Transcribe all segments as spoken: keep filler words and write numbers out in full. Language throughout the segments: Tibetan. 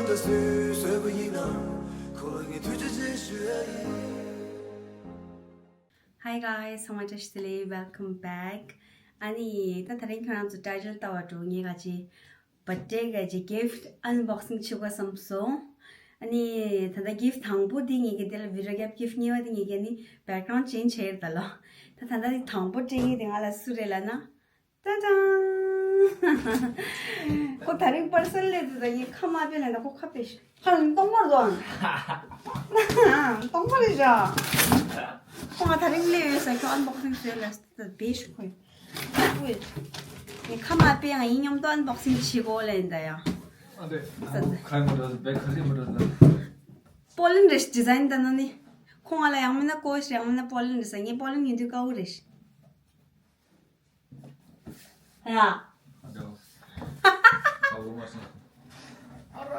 Hi guys, ཚང་མ་བཀྲ་ཤིས་བདེ་ལེགས། Welcome back. ཨ་ནི་ད་དེ་རིང་ཁྱེད་རང་ཚོ་ཊའི་ཊལ་ལྟ་བ་འགྲོ། ངས་ག་ཅི་བར་ཐི་ཌེ་ག་ཅི་གིཕ་ཊི་ཨན་བོག་སིང་བྱེད་དགོས་བསམ་སོང་། ཨ་ནི་ད་ལྟ་གིཕ་ཊི་དང་པོ་དེ་ངས་ཀྱི་དེ་ལ་བི་ཌི་ཡོ་བརྒྱབ། གིཕ་ཊི་གཉིས་པ་དེ་ངས་ཀྱི་ནི་བེག་གྷ་རའུན་ཌི་ཅེན་ཇི་བྱས་ཡོད་ད་ལོ། ད་ད་ལྟ་དེ་དང་པོ་སྤྲད་མཁན་དེ་ང་ལ་སུ་རེད་ལབ་ན། ཏན་ཏན། ཁོ་དེ་རིང་པར་སལ་སླེབས་དུས་ད་ངས་ཁ་མ་ཕྱེ་ལབ་ན་ཁོ་ཁ་ཕྱེ་ཤག་ཁ་ལ་སྟོང་པར་འདུག་ཨང་། སྟོང་པར་རེད་ཤག་ཁོ་ང་དེ་རིང་སླེབས་ཡོད་ཟེར། ཁྱོད་ཨན་བོག་སིང་བཟོས་ལབ་ཟེར་ད་ཕྱེ་ཤག་ཁོས། ངས་ཁ་མ་ཕྱེ་ཡང་ཡིན་སྙམ་དུ་ཨན་བོག་སིང་བྱེད་དགོས་ལབ་ཡིན་ད་ཡ། ཨ་དེ་ཁ་ཡི་མོ་འདྲ་བེག་ཁ་ཡི་མོ་འདྲ། པོ་ལན་རེད་ཌི་ཛའིན་ད་ན་ནི། ཁོ་ང་ལ་ཡང་མིན་ན་ཀོ་ཤ་ཡང་མིན་ན་པོ་ལན་རེད་ཟེར། ངས་པོ་ལན་ཡིན་དུས་དཀའ་བོ་རེད། ཡ། ཨ་ཅོ། ཨ་བོ་མ་སོང་། ཨ་ར།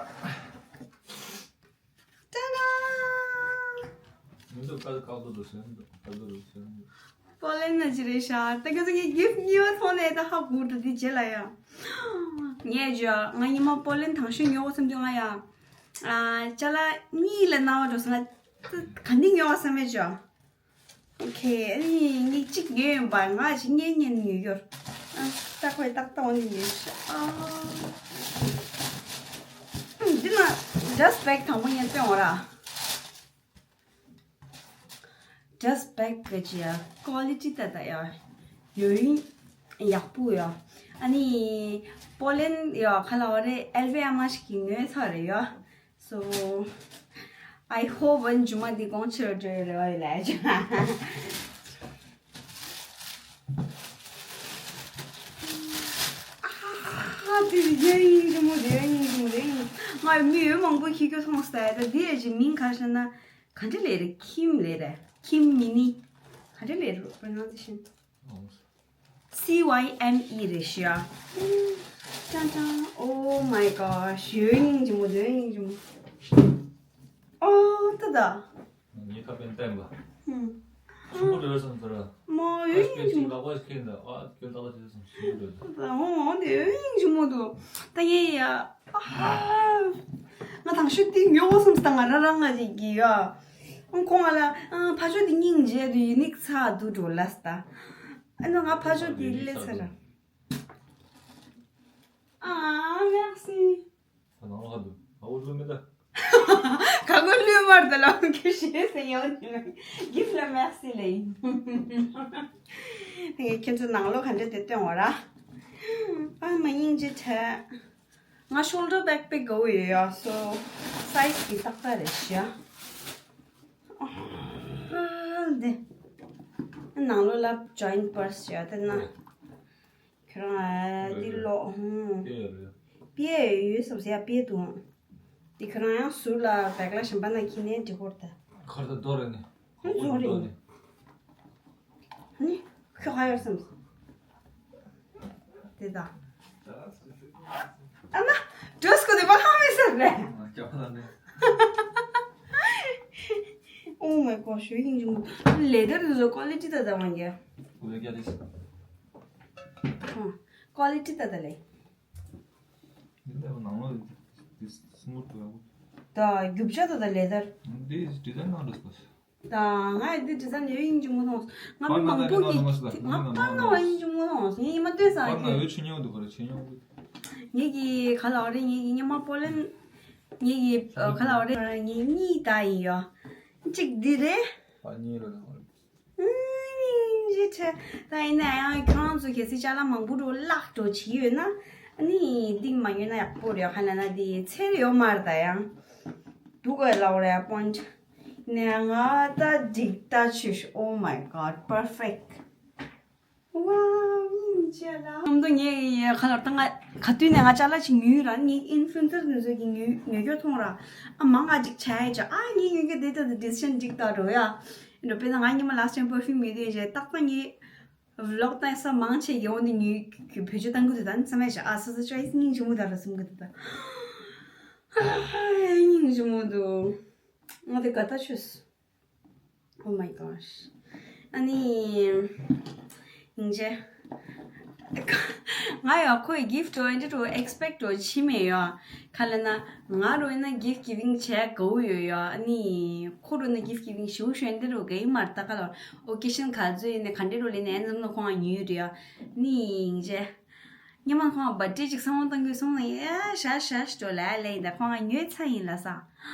ཏ་ཌ། མི་འདུག་ཀ་ཀ་བོ་འདུག་ཟེར་འདུག་ཀ་བོ་འདུག་ཟེར་འདུག་པོ་ལན་ན་ཅི་རེད་ཤག་ད་ཁྱོད་ཚོ་ངའི་གིཕ་ཊི་གཉིས་པ་ཐོག་ནས་ད་ཧ་གོ་འདུག་དེ་རྗེས་ལ་ཡ། ངས་ཇོ་ང་ཉི་མ་པོ་ལན་དང་ཤོས་ཉོ་བསམ་དུས་ང་ཡ། ཨ་ཅ་ལག་གཉིས་ལ་སྣང་བ་འགྲོ་སོང་ང་། ག་འདི་ཉོ་བསམ་མེད་ཇོ། ཨོ་ཁེ། ཨ་ནི་ངས་གཅིག་ཉོས་ཡིན་པ། ང་ཞིག་ཉན་ཉན་ཉོས་ཡོད། ཨ་ད་ཁོས་ཏག་ཏག་འོང་ནི་ཉོས་ཤག་ཨ། ཨ་འདི་ན་ཌ་སི་ཊི་བེག་དང་པོ་ངས་སྟོན་འོ་ར། ཌ་སི་ཊི་བེག་གི་ཅི་ཡ་ཀོ་ལི་ཊི་ད་ད་ཡ་ཡོད་ཡིན། ཡག་པོ་ཡ། ཨ་ནི་པོ་ལན་ཡ་ག་ལབ་དགོས་རེད། ཨེལ་ཝེ་ཨ་མ་ཞིག་གིས་ཉོས་ཚར་རེད་ཡ། So I hope ཨ་ནི་མཇུག་མ་འདི་གོང་ཆེ་རུ་འགྲོ་ཡི་རེད་བ་ཡི་ལས་ཅི། ཨ་དེ་ཡ་ཡིན་གྱི་མོ་དེ་ཡ་ཡིན་གྱི་མོ་དེ་ཡིན། ང་མི་ཡོད་མང་པོ་ཁྱི་ཁྱོད་མཐོང་སྟེ། ད་འདི་ཡ་ཅི་མིང་ག་རེ་ཟེར་ན། ག་འདྲ་ལས་རེད། ཁིམ་ལས་རེད། ཁིམ་མི་ནི། ག་འདྲ་ལས་རེད་པྲོ་ནའུན་སི་ཨེ་ཤན། སི་ཝའི་ཨེམ་ཨི་རེད་ཤག་ཡ། ཅང་ཅང་། Oh my gosh། ཡོད་སྙིང་རྗེ་མོ། ཡོད་སྙིང་རྗེ་མོ། ཨོ་ཏི་ད། ངའི་ཁ་པན་བསྟན་པ། ཧུམ། ཞིམ་པོ་རེད་བསམ་ཚོར། མོ་ཡོད་སྙིང་རྗེ་མོ། ལག་པ་ཁེངས་ནས་ཨ་ཁྱོད་ལྟ་ལ་བྱེད་སོང་ཞིམ་པོ་རེད། ད་འོ་འོ་འདི་ཡོད་སྙིང་རྗེ་མོ་འདུག་ད་ངས་ཡ། ཨ་ཧ། ང་དང་ཤོས་འདི་ཉོ་བསམ་སྟེ་ང་རང་རང་ང་ཅིག་གི་ཡ། ཁོང་ང་ལ་ཨ་ཕ་ཆོས་འདི་སྙིང་རྗེ་འདུག་ཡུ་ནིག་ཚ་འདུག་འགྲོ་ལ་སྟ། ཨ་ནི་ང་ཕ་ཆོས་འདི་ལས་ཚ་ར། ཨ་མེར་སི། ད་ནང་ལ་ཧ་འདུག་ཨ་འུ་ལུ་མི་ད། ག་གོ་ལུས་མར་ད་ལ་ཁྱོད་ཤེས་ཟེར་ཡོང་ནི་མ། གིཕ་ཊི་ལ་མེར་སི་ལེ་ཡིན། དེ་ཁྱེད་ཚོ་ནང་ལོགས་ག་འདྲ་དེ་སྟོན་འོ་ར། ཨ་མ་སྙིང་རྗེ་ཆེ། ང་ཤོལ་ཌར་བེག་པེག་དགའ་བོ་ཡོད་ཡ། སོ་སའི་ཛི་གི་ཏག་ཏག་རེད་ཤག་ཨ་འདི་ནང་ལོགས་ལ་ཇོ་ཡིན་པར་སི་ཡོད་དེ་ན། ཁྱོད་རང་ཨ་འདི་ལོག་ཧུང་། པེ་ཡོད་བསམ་ཟེར་ཡ་པེ་འདུག་འདི་ཁྱོད་རང་ཡང་ཟུར་ལ་བེག་ལ་གཞན་པ་ན་ཁྱི་ནས་འབྲི་ཧོར་ད། ཁར་ད་རྡོ་རེད་ནི། ཨ་རྡོ་རེད། ཨ་ནི་ཁྱོད་ག་ཡོད་བསམ། དེ་ད། ཨ་མ། ཌེ་རེ་སི་ཀོ་དེ་པ་ཧ་མེ་སར་རེད། ཨོ་མའི་གོ་ཤོད་ཡིན་ཅུང་། ལེ་དར་དུ་ཟོ་ཀོ་ལི་ཊི་ད་ད་མ་གྱ། ཀོ་ལི་ཊི་ད། ཀོ་ལི་ཊི་ད་ད་ལེ། འདི་ནང་ལོགས་འདི་སི་མུ་ཐི་འདུག་ད་རྒྱུ་ཆ་ད་ད་ལེ་དར། འདི་ཌི་ཛའིན་ནང་འགྲོ་སོང་། ད་ང་ཡི་འདི་ཌི་ཛའིན་ཡོད་ཡིན་གྱི་མོ་མཐོང་། ང་མི་མང་པོ་གི་ང་པར་ནང་ཡོད་ཆེ་ཉུང་འདུག་གོ་རེ་ཆེ་ཉུང་འདུག་ངེད་ཀྱི་ག་ལ་རེ་ངེད་ཀྱི་ཉི་མ་པོ་ལན་ངེད་ཀྱི་ག་ལ་རེ་ངེད་གཉིས་ད་ཡིན་ཡོ། གཅིག་འདི་རེད། ཨ་གཉིས་རེད། ཨུམ་ཡིན་ཆེ། ད་ཡིན་ན་ཡང་ཁྱོད་རང་ཚོ་གལ་སྲིད་ཅ་ལག་མང་པོ་འགྲོ་བརླག་འགྲོ་བྱེད་ཡོད་ན། ཨ་ནི་འདི་མ་ཉོས་ན་ཡག་པོ་རེད། ག་ན་ན་འདི་ཚེར་ཡོད་མ་རེད་ད་ཡང་། འདུག་ག་ལ་རེ་པོན་ཆ། ནས་ང་ད་འགྲིག་ད་ཆུ་ཤི། Oh my god, perfect. Wow, ཡིན་ཅེ་ལ། ཨ་མདོ་ངས་ཁ་ལར་ད་ང་ག་དུས་ནས་ང་ཅ་ལག་ཅིག་ཉོས་ར་ངས་ཨིན་ཕུ་ལུ་ཨེན་སར་དེ་ཚོ་གི་ཉོས་ཉོས་རྒྱུ་མཐོང་ར། ཨ་མ་ང་ཅིག་ཆ་ཡ་ཅ་ཨ་ངས་ཉོས་རྒྱུ་དེ་ད་ཌི་སི་ཤན་འགྲིག་ད་འགྲོ་ཡ། འགྲོ་དཔེར་ན་ང་ཉི་མ་ལ་སི་ཊི་ཊེམ་པར་ཕིའུམ་ཉོས་དུས་ཅེ་ཏག་ཏག་ངས་ཝི་ལོག་ད་ས་མང་ཆེ་གི་འོ་འདི་ཉོས་གི་བེད་སྤྱོད་བཏང་གི་འདུག་ད་ནི་བསམ་ཡ་ཅ་ཨ་སོ་སོ་ཅོ་ཡིས་སྙིང་རྗེ་མོ་ད་ར་བསམ་གི་འདུག་ད། ཨ་སྙིང་རྗེ་མོ་འདུག་ང་དེ་དགའ་ད་ཆོས། Oh my gosh. ཨ་ནི། ཡིན་ཅེ། ང་ཡང་ཁོའི་gift་འགྲོ་འདི་འགྲོ་expect་འགྲོ་བྱེད་མེད་ཡོད། ག་ལ་ན་ང་རུ་ན་gift giving་བྱས་དགའ་བོ་ཡོད་ཡོད། ཨ་ནི་ཁོ་རུ་ན་gift giving་ཞུ་ཞོན་འདི་རུ་དགའ་ཡི་མར་ད་ག་ལ་occasion་ག་ཚོད་ཡིན་ནས་ག་འདྲེ་རུ་ལེན་ནས་ཨ་ནི་ཁོང་ཉུལ་རེད་ཡོད། ནི་ཡིན་རྗེས། ཉི་མ་ཁོང་བར་ཌེ་ཅིག་སང་བོ་བཏང་གི་སོང་ནས་ཡ་ཤ་ཤ་ཤ་ལ་ལེ་ཡིན་ད་ཁོང་ཉོས་ཚ་ཡིན་ལ་ས།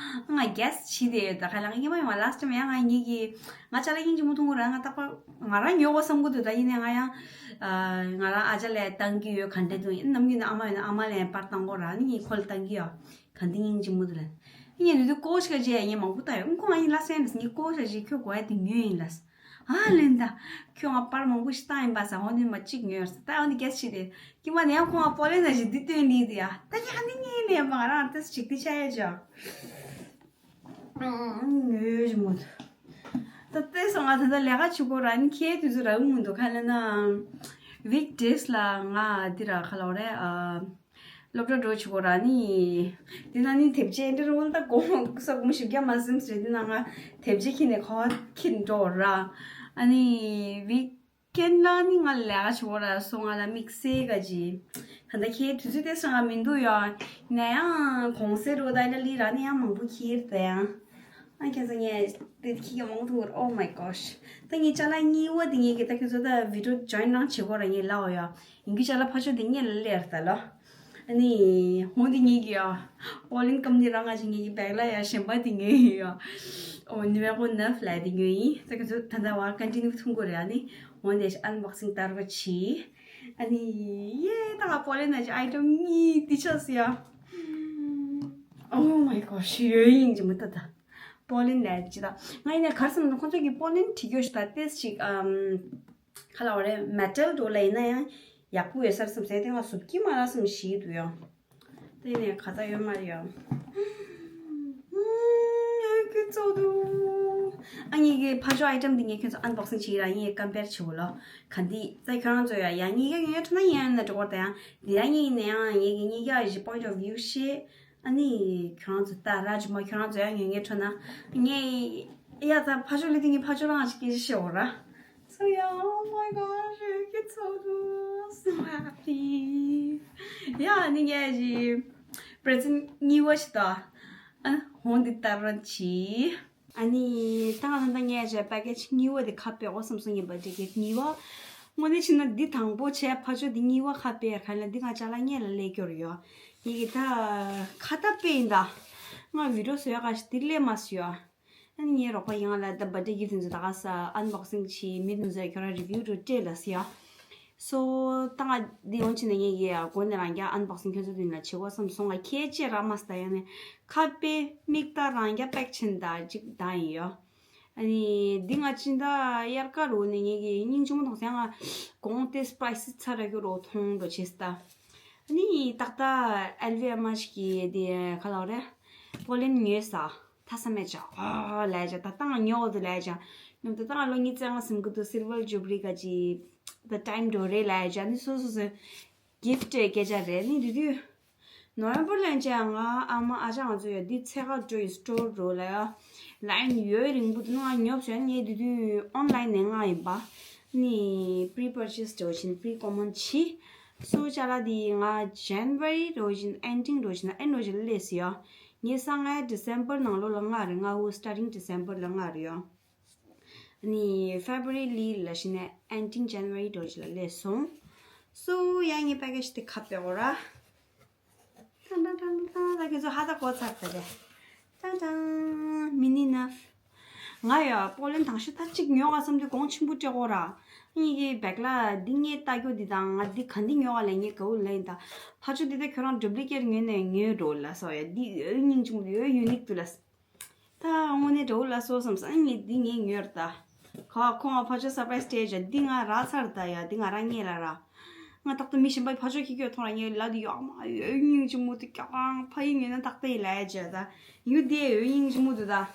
ང་གེས་བྱི་དེ་ཡོད་ད་ཁ་ལ་ང་ཉི་མ་ཡོང་བ་last time་ཡང་ང་ཉིད་ཀྱི་ང་ཅ་ལག་ཡིན་གྱི་མུ་ཐུང་གུ་ར་ང་ཏག་པ་ང་རང་ཉོ་གོ་བསམ་གི་འདུག་ད་ཡིན་ནས་ང་ཡང་ང་རང་ཨ་ཅག་ལས་བཏང་གི་ཡོད་ག་འདྲ་འདུག་ཡིན་ནམ་རྒྱུན་ནས་ཨ་མ་ཡོད་ན་ཨ་མ་ལས་པར་བཏང་གོ་ར་ནི་ངས་ཁོ་ལ་བཏང་གི་ཡོད་ག་འདི་ཡིན་གྱི་མུ་འདུག་ལ་ཡིན་ནས་དུས་དུས་ཀོ་ཤ་རྗེས་ངས་མང་པོ་བཏང་ཡོད་ཁོ་ང་ཡིན་ལ་སེམས་ངས་ཀོ་ཤ་རྗེས་ཁྱོད་གོ་ཡ་དེ་ཉོས་ཡིན་ལ། ཨ་ལེན་ད། ཁྱོད་ང་པར་མང་པོ་ཞིག་བཏང་ཡིན་པ་ས་འོ་ནི་མ་གཅིག་ཉོས་ཡོད་ས་ད་འོ་ནི་གལ་ཆེ་དེ། ཀྱི་མ་ནས་ཡང་ཁོང་ང་པོ་ལེན་ད་ཞིག་འདི་སྟོན་ལི་དེ་ཡ། ད་ཡ་ནི་ངའི་ནས་མ་རང་ཏེས་ཅིག་དེ་ཆ་ཡོད་ཅག་ཉོས་ཞིག་མོ། ད་ལྟའི་སང་ང་ད་ལྟ་ལས་ཀ་བྱེད་གོ་ར་ནི་ཁྱེད་དུས་ཚོད་རག་མི་འདུག་ག་ལེན་ན། weekdays་ལ་ང་འདི་ར་ཁ་ལོ་རེད་ཨ། སློབ་གྲྭ་འགྲོ་ཆུག་གོ་ར་ནི། དེ་ན་ནི་དེབ་ཆས་འདི་རུ་ད་གོང་ས་གོང་ཞིབ་རྒྱ་མ་སིམ་སི་རེད་དེ་ན་ང་དེབ་ཆས་ཁྱེར་ནས་ཁ་བ་ཁྱེར་འགྲོ་ར། ཨ་ནི་weekend་ལ་ནི་ང་ལས་ཀ་ཆུག་གོ་ར་སོ་ང་ལ་དམིགས་བསལ་ག་ཅི། ད་ལྟ་ཁྱེད་དུས་ཚོད་དེ་སང་ང་མི་འདུག་ཡོ། ན་ཡང་གོང་སེ་རོ་ད་ལ་ལི་ར་ནི་ཡང་མང་པོ་ཁྱེར་ད་ཡང་། ཨ་ཁྱེད་ཚོ་ངས་དེ་ཁྱེད་ཀྱི་མང་པོ་ཐུག་གོ་ར། Oh my gosh། ད་ངའི་ཅ་ལག་གཉིས་པ་དེ་ངས་ཀྱི་ད་ཁྱེད་ཚོ་ད་video join་རང་བྱེད་གོ་ར་ངས་ལའོ་ཡོ། ཡིན་གྱི་ཅ་ལག་ཕ་ཆོ་དེ་ངས་ལ་ལེར་ད་ལོ། ཨ་ནི། ཧོང་འདི་ངེད་ཀྱི་ཡ། པོ་ལིན་ཀམ་ནི་རང་ང་ཞིག་ངེད་ཀྱི་བེག་ལ་ཡ་གཞན་པ་འདི་ངེད་ཡ། ཨོ་ནི་མེ་གོ་ནབ་ལ་འདི་ངེད་ཡིན། ད་ག་ཚོད་ད་ལྟ་བ་ཀན་ཊི་ནིའུ་ཐུང་གོ་རེད། ཨ་ནི། ཧོང་འདི་ཨན་བོག་སིང་ལྟར་གོ་ཆི། ཨ་ནི། ཡེ་ད་ག་པོ་ལིན་ན་ཅི་ཨའི་ཊམ་གཉིས་འདི་ཆགས་སི་ཡ། Oh my gosh། ཡོད་ཡིན་གྱི་མི་ལྟ་ད། པོ་ལིན་ལ་ཅི་ད། ང་ཡིན་ན་གར་སོང་ན་ཁོང་ཚོ་གི་པོ་ལིན་བྲིས་རྒྱུ་ཞིག་ད་ཏེས་ཅིག་ཨམ། ཁ་ལ་བ་རེད་མེ་ཊལ་འགྲོ་ལ་ཡིན་ན་ཡང་ཡག་པོ་ཡོད་སར་སེམས་སེ་དེ་ང་སུབ་ཀྱི་མ་ར་སེམས་ཤིག་འདུག་ཡང་། དེ་ནས་ཁ་ཚ་ཡོད་མ་རེད་ཡང་། ཁྱོད་ཚོ་འདུག་ཨ་ངེད་ཀྱི་ཕ་ཆོ་ཨའི་ཊམ་འདི་ངས་ཁྱོད་ཚོ་ཨན་བོག་སིང་བྱེད་ར་ངས་ཀམ་པེར་བྱེད་འོ་ལོ། ག་འདི་ཙ་ཁྱོད་རང་ཚོ་ཡ་ཡ་ངེད་ཀྱི་ངས་ཁྲོ་ན་ཡང་ན་འགྲོ་གོ་ད་ཡང་འདི་ར་ངེད་ཡིན་ན་ཡང་ངེད་ཀྱི་ངེད་ཀྱི་ཨ་ཞི་point of view་ཤེས། ཨ་ནི་ཁྱོད་རང་ཚོ་ད་ར་ཇུ་མ་ཁྱོད་རང་ཚོ་ཡང་ངེད་ངེད་ཁྲོ་ན་ངས་ཡ་ད་ཕ་ཆོ་ལི་དེ་ངས་ཕ་ཆོ་རང་ཞིག་སྐད་ཆ་བཤད་འོ་ར། So yeah, oh my gosh, you get so so happy. Yeah, ནི་ངས་ཞི་པྲེ་ཛེན་གཉིས་པ་ཞིག་ད། ཨ་ཧོང་འདི་ལྟར་ར་ཆི། ཨ་ནི་ད་ང་ད་ངས་ཞི་པེ་ཀེ་ཇི་གཉིས་པ་དེ་ཁ་ཕྱེ་འོ་བསམ་སོང་ཡིན་པ་ཇེ་ཀེ་ཊི་གཉིས་པ། དངོས་གནས་བྱས་ན་འདི་དང་པོ་བྱས་ཕ་ཆོ་འདི་གཉིས་པ་ཁ་ཕྱེ་ཡ་ག་ལ་འདི་ང་ཅ་ལག་ངས་ལ་ལས་སྐྱོར་ཡོད། ཡི་གེ་ད་ཁ་ད་པེ་ཡིན་ད། ང་བི་ཌི་ཡོ་བཟོ་ཡ་ག་ཞིག་འདི་ལས་མ་སུ་ཡོད། ཨ་ནི་ངའི་རོགས་པ་ཡིན་ང་ལ་ད་བར་ཌེ་གིཕ་ཊི་འདི་ཚོ་ད་ག་ས་ཨན་བོག་སིང་བྱེད་མི་འདི་ཚོ་ཁྱོད་རང་རི་བིའུ་འགྲོ་སྤྲད་ལ་སི་ཡ། སོ་ད་ང་འདི་ཡོང་ཕྱིན་ནས་ངས་ཀྱི་སྒོ་ནས་རང་རྒྱ་ཨན་བོག་སིང་ཁྱོད་ཚོ་མདུན་ལ་བྱེད་དགོས་བསམ་སོང་ང་ཁྱེད་ཅེས་རག་མ་སི་ད་ཡང་ནས་ཁ་པེ་མིག་ལྟ་རང་རྒྱ་པེག་ཆེན་ད་ཅིག་ད་ཡིན་ཡོ། ཨ་ནི་འདི་ང་ཅི་ད་དབྱར་ཁ་རུ་ནས་ངས་ཀྱི་སྙིང་རྗེ་མོ་མཐོང་སའི་ང་དགོང་དེ་སི་པའི་སི་ཚ་ར་གི་རོ་མཐོང་འགྲོ་བྱེད་སི་ད། ཨ་ནི་ཏག་ཏག་ཨེལ་ཝི་ཨ་མ་ཞིག་གི་དེ་ཁ་ལོ་རེ་པོ་ལིན་ཉོས་ས་ཐ་ས་མེད་ཅག་ཨ་ལས་ཅག་ད་ཏང་ཉོ་དུ་ལས་ཅག་ཉོ་དུ་ཏང་ལོ་ཉི་ཙེ་ང་སིམ་གི་དུ་སིལ་ཝར་ཇུ་བི་ལི་ག་ཅི་ད་ཊའིམ་འགྲོ་རེ་ལས་ཅག་ནི་སོ་སོ་སོ་གིཕ་ཊི་སྐད་ཆ་རེད་ནི་དུ་དུ། ནོ་ཝེམ་བར་ལན་ཅེ་ང་ཨ་མ་ཨ་ཅག་ང་ཚོ་ཡོད་འདི་ཚེ་ཁ་འགྲོ་ཡི་སི་ཊོར་འགྲོ་ལ་ཡ། ལའིན་ཡོད་རིང་པོ་འདུག་ང་ཉོབ་བྱས་ངས་དེ་དུས་ཨོན་ལའིན་ནས་མངགས་ཡིན་པ། ནི་པི་རི་པར་ཆེ་སི་འགྲོ་བཞིན་པི་རི་ཀོ་མན་ཆི། སུ་ཅ་ལ་དེ་ང་ཇན་ཝ་རི་འགྲོ་བཞིན་ཨེན་ཌིང་འགྲོ་བཞིན་ཨེན་འགྲོ་བཞིན་སླེབས་སི་ཡ། ངས་སང་ང་ཌི་སེམ་པར་ནང་ལོ་ལ་མངགས་རེད་ང་འུ་སི་ཊར་ཊིང་ཌི་སེམ་པར་ལ་མངགས་རེད་ཡ། ནི་ཕེབ་རུ་ཝ་རི་ལ་བཞིན་ཨེན་ཌིང་ཇན་ཝ་རི་འགྲོ་བཞིན་ལ་སླེབས་སོང་། སུ་ཡ་ངའི་པེ་ཀེ་ཇི་དེ་ཁ་ཕྱེ་འོ་ར། ཏང་ཏང་ཏང་ཏང་ད་ཁྱེད་ཚོ་ཧ་ད་གོ་ཚར་ད་རེད། ཏང་ཏང་མི་ནི་ནབ། ང་ཡ་པོ་ལིན་དང་ཤི་ད་གཅིག་ཉོ་ག་བསམ་དུས་གོང་ཆེན་པོ་སྤྲད་གོ་ར། ངེད་ཀྱི་བེག་ལ་འདི་ངས་ལྟ་རྒྱུ་འདི་དང་ང་འདི་ག་འདི་ཉོ་ག་ལས་ངས་ག་འུ་ལེན་ད། ཕ་ཆོ་འདི་ད་ཁྱོད་རང་ཌུབ་ལི་ཀེ་ཊི་ཉོས་ནས་ཉོས་འགྲོ་ལ་སོ་ཡ་འདི་ཡོད་སྙིང་རྗེ་མོ་འདུག་ཡོད་ཡུ་ནིག་འདུག་ལ། ད་དངོས་གནས་འདྲ་བོ་ལ་སོ་བསམ་སང་ངས་འདི་ངས་ཉོས་ར་ད། ཁ་ཁོང་ང་ཕ་ཆོ་སར་པ་རའི་སི་སྤྲད་ཅག་འདི་ང་རག་ཚར་ད་ཡ་འདི་ང་རང་ཉེ་ལ་ར། ང་ཏག་ཏག་མི་གཞན་པ་ཕ་ཆོ་ཁྱི་ཁྱོད་མཐོང་ར་ངས་ལ་འདི་ཡོད་མ་ཡོད་སྙིང་རྗེ་མོ་འདུག་ཀྱང་ཕ་ཡི་ངོས་ན་ཏག་ཏག་ཡིན་ལ་ཡ་བྱས་ད། ཡུ་དེ་ཡོད་སྙིང་རྗེ་མོ་འདུག་ད།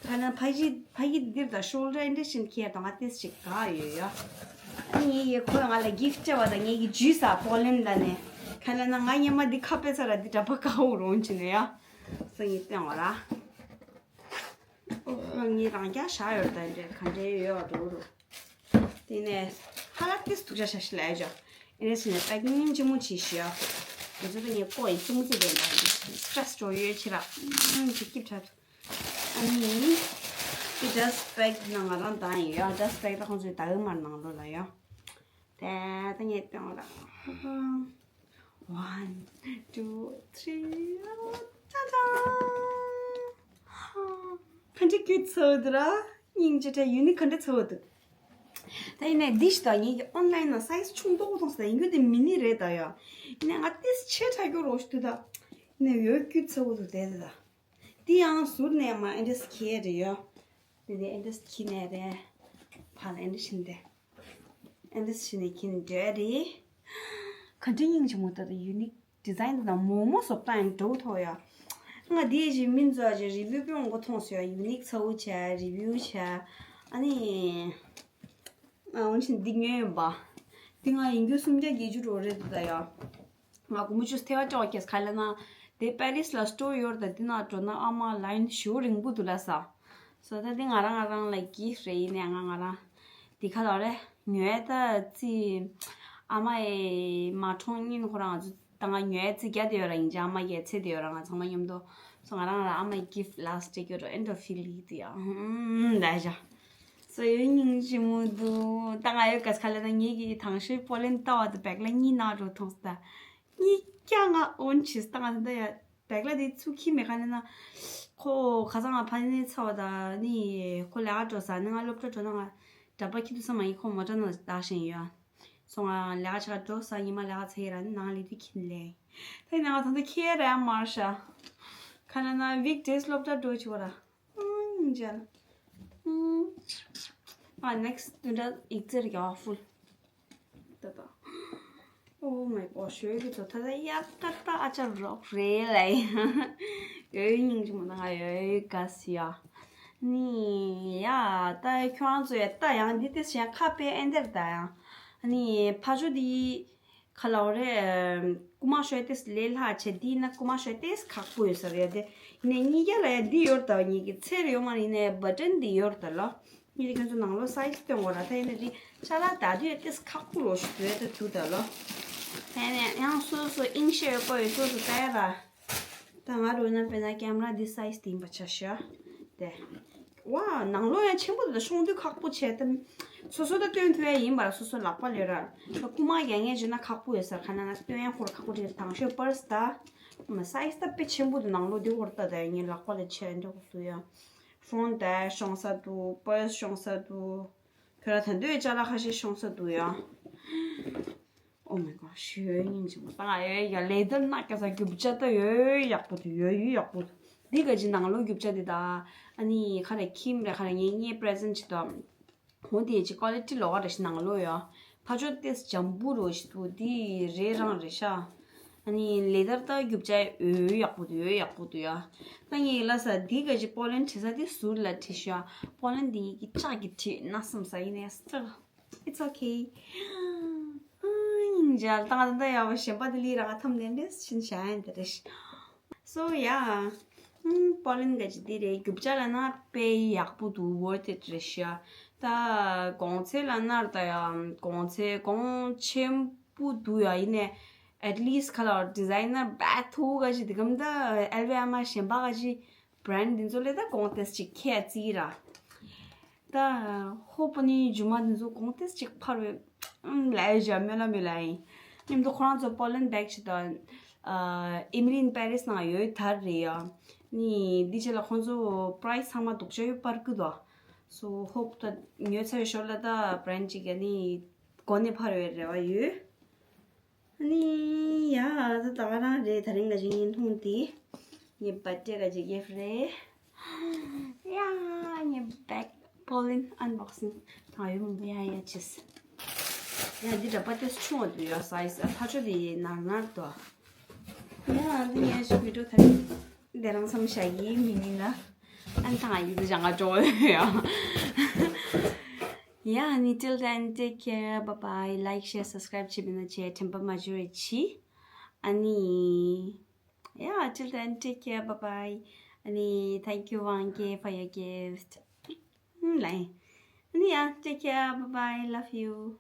ཁ་ན་ཕ་གི་ཕ་གི་འདིར་ད་ཤོལ་ཌར་ཨེན་ཌི་ཤིན་ཁྱེར་ད་ང་ཏེས་ཅིག་ག་ཡོད་ཡ། ཨ་ངས་ཡེ་ཁོས་ང་ལ་གིཕ་ཊི་སྤྲད་པ་ད་ངས་ཀྱི་ཇུས་ཨ་པོ་ལིན་ལ་ནས་ཁ་ན་ན་ང་ཉི་མ་འདི་ཁ་ཕྱེ་ཚར་ར་འདི་འདྲ་པ་ག་འུ་རོང་ཅི་ནས་ཡ། སང་ཉིན་བསྟན་བ་ར། ཨོ་ངའི་རང་རྐྱ་བཞག་ཡོད་ད་འདྲེ་ག་འདྲེ་ཡོད་འགྲོ་རུ། དེ་ནས་ཧ་ལ་ཏིས་ཐུག་ཆ་ཤ་ཤི་ལ་ཡ་ཇོ། ཨེ་རེ་སི་ནས་པེག་མིང་ལྕི་མོ་བྱེད་ཤོག་ཡོད་ཚོད་ད་ངས་ཀོ་ཡི་ཙུམ་ཙི་དེ་འདྲ་ཡིན། སི་ཊྲེ་སི་འགྲོ་ཡོད་ཆེ་ར། ཨུམ་ཅིག་སྐྱིད་ཕྲ། ཨ་ནི་ཨི་ཌས་པེག་ན་ང་རང་བཏང་ཡིན་ཡ། ཌས་པེག་ད་ཁོང་ཚོའི་ད་ཡོད་མར་ནང་ལོགས་ལ་ཡ། དེ་ད་ངས་བཏང་ར། One, two, three. ཅ་ཅང་། ག་འདྲ་ཁྱོད་ཚོ་འདུག་ར། སྙིང་རྗེ་དྲ། ཡུ་ནི་ཁ་འདྲ་ཚོ་འདུག་ད་ཡིན་ནའི་འདི་ཞིག་དང་ངེད་ཀྱི་ཨོན་ལ་ཡིན་ན་སའི་ཛི་ཆུང་དོག་པོ་མཐོང་སོང་། ཡིན་རྒྱུ་དེ་མི་ནི་རེད་ད་ཡ། ཡིན་ནའི་ང་ཏིས་ཆེ་དྲགས་རྒྱུ་རོ་ཞིག་འདུག་ད། ཡིན་ནའི་ཡོད་རྒྱུ་ཚོ་འདུག་དེ་དེ་ད། འདི་ཡང་ཟུར་ནས་མ་ཨེ་འདྲས་ཁྱེར་རེ་ཡོད། འདི་ནས་ཨེ་འདྲས་ཁྱེར་ནས་རེད། ཕར་ལ་ཨེ་འདྲས་ཕྱིན་ཏེ། ཨེ་འདྲས་ཕྱིན་ནས་ཁྱེར་འདྲ་རེད། ག་འདྲ་སྙིང་རྗེ་མོ་ད་ད། ཡུ་ནིག་ཌི་ཛའིན་དང་མོག་མོག་བཟོ་སྟངས་ཡང་འགྲོ་ཐོག་ཡ། ང་འདི་ཞིག་མིན་ཚོ་ཞིག་རི་བིའུ་པོ་འོང་གོ་མཐོང་སོང་ཡ། ཡུ་ནིག་ཚ་བོ་བྱས་རི་བིའུ་བྱས། ཨ་ནི། ང་འོན་ཆེན་འདི་ཉོས་ཡོད་པ། འདི་ང་ཡིན་རྒྱུ་སུམ་བརྒྱ་བརྒྱད་ཅུ་འགྲོ་རེད་འདུག་ད་ཡ། ང་སྒོར་མོ་བཅུ་ཐེ་བ་སྤྲད་པ་ཁྱེར། ག་ལ་ན་དེ་པེ་རིས་ལ་སི་ཊོར་ཡོད་རེད་ད། འདི་ནང་འགྲོ་ན་ཨ་མ་ལའིན་ཞེ་པོ་རིང་པོ་འདུག་ལབ་ས། སོ་ད་འདི་ང་རང་ང་རང་ལ་གིཕ་ཊི་རེད། ཡིན་ནའི་ང་ང་རང་འདི་ག་ལ་རེད་ཉོས་ད་ཙི། ཨ་མ་ཡི་མ་གྲོངས་ཉིན་ཁོ་རང་ང་ཚོ་ད་ང་ཉོས་ཙི་རྒྱ་དེ་ཡོད་ར། ཡིན་ཅི་ཨ་མ་ཡི་ཚེ་དེ་ཡོད་ར། ང་ཚང་མ་མཉམ་དུ། སོ་ང་རང་ང་རང་ཨ་མ་ཡི་གིཕ་ཊི་ལ་སི་ཊི་སྐྱོ་རོ་ཨེན་ཌོ་ཕི་ལི་དེ་ཡ། ཧུམ་ལ་ཞག་སོ་ཡོད་སྙིང་རྗེ་མོ་འདུག་ད་ང་ཡོད་ག་ས་ག་ལ་ན་ངེད་ཀྱི་དང་ཤོས་པོ་ལན་ལྟ་བ་དང་བེག་ལ་གཉིས་ནང་འགྲོ་མཐོང་སོང་ད། གཉིས་ཀ་ང་ཨོན་བྱས་ད་ང་ད་ཡ། བེག་ལ་དེ་ཚུར་འཁྱེར་མེད་ག་ལ་ན། ཁོ་ཁ་སང་ང་ཕ་ནི་ཚ་བ་ད་ནི་ཁོ་ལས་ཀ་འགྲོ་ས་ནི་ང་སློབ་གྲྭ་འགྲོ་ན་ང་འདྲ་པ་ཁྱི་དུ་ས་མ་ཡིན། ཁོ་མོ་ཊ་ནང་བདག་བཞིན་ཡོད། སོ་ང་ལས་ཀ་ཆ་འགྲོ་ས་ཉི་མ་ལས་ཀ་ཚེ་ཡི་ར་ནི་ནང་ལི་དུ་ཁྱིན་ལེ། ད་ཡིན་ན་ང་ད་ཚོ་ཁྱེར་ར་མར་ཤ། ག་ལ་ན་ཝིག་ཌེས་སློབ་གྲྭ་འགྲོ་ཆོག་ར། ཨུམ་ཇལ། ཨུམ། ཨ་ནེག་སི་ཊི་དུ་འདྲ་ཡིག་རྩིས་རྒྱག་ཧྥུལ། ད་ད། Oh my god ཞོལ་གྱི་ཚོ་ད་ད་ཡག་ག་ད་ཨ་ཅག་རོགས་རེད་ལ། ཡོད་སྙིང་རྗེ་མོ་ད་ང་ཡོད་ག་སི་ཡ། ནི་ཡ། ད་ཁྱོད་རང་ཚོ་ཡ་ད་ཡང་འདི་ཏེ་ཞེན་ཁ་པེ་ཨེན་དེར་ད་ཡང་། ནི་ཕ་ཇོ་འདི། ག་ལ་འོ་རེད། རྐུ་མ་ཤོད་ཏེས་ལས་སླ་ཆེ། འདི་ན་རྐུ་མ་ཤོད་ཏེས་ཁག་པོ་ཡོད་ས་རེད་དེ། ཡིན་ནའི་གཉིས་ཀ་ལ་ཡ་འདི་ཡོད་ད། གཉིས་ཀྱི་ཚེར་ཡོད་མ་རེད། ཡིན་ནའི་བ་ཊན་འདི་ཡོད་ད་ལོ། གཉིས་ཀྱི་ཁྱོད་ཚོ་ནང་ལོ་སའི་ཛི་སྟོན་དགོས་ར། ད་ཡིན་ན་རི་ཅ་ལག་ད་དུས་ཡ་ཏེས་ཁག་པོ་ལོ་ཞུ་དུས་ད་དུ་ད་ལོ། ད་ཡིན་ནའི་ཡང་སོ་སོ་ཨིང་ཤེ་ཡོད་པ་ཡོད་སོ་སོ་ད་ཡ་ར། ད་ང་རུ་ན་དཔེར་ན་ཀེམ་ར་འདི་སའི་ཛི་དེ་ཡིན་པ་ཆ་ཤ། དེ། ཝ། ནང་ལོགས་ཡང་ཆེན་པོ་དེ་ཤོང་དུས་ཁག་པོ་བྱས་ཏེ། སོ་སོ་ད་སྟོན་ཐུབ་ཡ་ཡིན་པ་ར་སོ་སོ་ལག་པ་ལས་ར། ད་རྐུ་མ་རྒྱག་མཁན་བྱུང་ན་ཁག་པོ་ཡོད་ས་རེད། ག་ན་ན་སྟོན་ཡ་ཁོ་ར་ཁག་པོ་རེད། དང་ཤོས་པར་སི་ད། མ་སའི་ཛི་ད་དཔེ་ཆེན་པོ་དེ་ནང་ལོགས་དེ་བོར་ད་ད་ཡ་ངའི་ལག་པ་ལ་ཆེ་འདྲ་བོ་འདུག་ཡ། ཕོན་ད་ཤོང་ས་འདུག་པར་སི་ཤོང་ས་འདུག་ཁྱོད་ར་ད་འདོད་ཅ་ལག་ཁ་ཤས་ཤོང་ས་འདུག་ཡ། Oh my god ཞོལ་སྙིང་རྗེ་མོ་ད་ང་ཡོད་ཡ། ལེ་དར་ནག་སྐྱ་ས་རྒྱུ་ཆ་ད་ཡོད་ཡག་པོ་འདུག་ཡོད་ཡོད་ཡག་པོ་འདུག་འདི་ག་ཅི་ནང་ལོགས་རྒྱུ་ཆ་འདི་ད། ཨ་ནི་ཁ་རེ་ཁྱིམ་རེ་ཁ་རེ་ངས་ངས་པི་རེ་ཛེན་ཊི་བྱེད་དོ། ཧོ་དེ་ཅི་ཀོ་ལི་ཊི་ལོག་རེ་ཞིག་ནང་ལོགས་ཡོད། ཕ་ཆོ་ཏེས་འཇམ་པོ་རོ་ཞིག་འདུག་འདི་རེ་རང་རེ་ཤ། ཨ་ནི་ལེ་དར་ད་རྒྱུ་ཆ་ཡོད་ཡག་པོ་འདུག་ཡོད་ཡག་པོ་འདུག་ཡ། ད་ངས་ལ་ས་འདི་ག་ཅི་པོ་ལན་བྲིས་ས་འདི་ཟུར་ལ་བྲིས་ཤ། པོ་ལན་འདི་ངས་ཀྱི་ལྕགས་ཀྱི་བྲིས་ན་བསམ་ས་ཡིན་ནས་ལྕགས། It's okay. སྙིང་རྗེ་ལ་ད་ང་ད་ཡག་པོ་གཞན་པ་དེ་ལི་ར་ང་ཐམ་ནས་འདྲེས་ཕྱིན་བྱ་ཡིན་དེ་རེད། So yeah. ཨུམ། པོ་ལན་ག་ཅི་འདི་རེད། རྒྱུ་ཆ་ལ་ན་དཔེ་ཡག་པོ་འདུག worth it རེད་ཤག་ད་གོང་ཚད་ལ་ནར་ད་ཡ་གོང་ཚད་གོང་ཆེན་པོ་འདུག་ཡ། ཡིན་ནའི་at least ཁ་ལ་ཌི་ཛའི་ནར་བེག་ཐུག་ག་ཅི་འདི་གམ་ད་ཨེལ་ཝེ་ཨ་མ་གཞན་པ་ག་ཅི་བྷ་རན་ཌི་འདི་ཚོ་ལས་ད་གོང་ཏེས་ཅིག་ཁྱད་ཅིག་ར། ད་ཧོ་པ་ནི་ཇུ་མ་འདི་ཚོ་གོང་ཏེས་ཅིག་འཕར་བའི་ཨམ་ལའི་ཞྭ་མེ་ལ་མེ་ལ་ཡིན། མཉམ་དུ་ཁོ་རང་ཚོ་པོ་ལན་བེག་ཅིག་དང་ཨ་ཨེ་མི་ལི་ཨིན་པེ་རིས་ནང་ཡོད་དར་རེད་ཡ། ནི་འདི་ཆེ་ལ་ཁོང་ཚོ་པ་རའི་སི་ཚང་མ་སྡུག་ཅག་ཡོད་པར་ཀི་དོ། སོ་ཧོབ་ད་ཉོས་ཚར་བའི་ཞོར་ལ་ད་བྷ་རན་ཌི་ཅིག་ཡ་ནི་གོ་ནས་འཕར་བའི་རེ་བ་ཡོད། ནི་ཡ་ད་ད་ག་རང་རེད། ད་རིང་ལ་ཅིག་བརྙན་ཐུང་འདི་ངའི་བར་ཌེ་ག་ཅིག་གིཕ་རེད། ཡ་ངའི་བེག་པོ་ལན་ཨན་བོག་སིང་ད་ཡོད་མོ་ཡ་ཡ་ཅིས། ཡ་འདི་འདྲ་པ་ཏེས་ཆུང་བ་འདུག་ཡ། སའི་ཛི་ཨ་ཕ་ཆོ་དེ་ནར་ནར་དོ། ཡ་འདི་ངའི་ཞིག་བི་ཌིའོ་ཐ་དེ་རང་བསམ་བཞག་གི་མི་ཉིན་ལ་ཨན་ཐང་ཡིག་འདི་ཅང་ང་འགྲོ་ཡ། ཡ་ནི་till then take care, bye bye, like, share, subscribe བྱེད་པ་ན་བྱེད། དྲན་པ་མ་བརྗེད་རོགས་གྱིས། ཨ་ནི། Yeah, till then, take care, bye bye. ཨ་ནི། Thank you, Wang K, for your gift. ལའི། ཨ་ནི། Yeah, take care, bye bye, love you.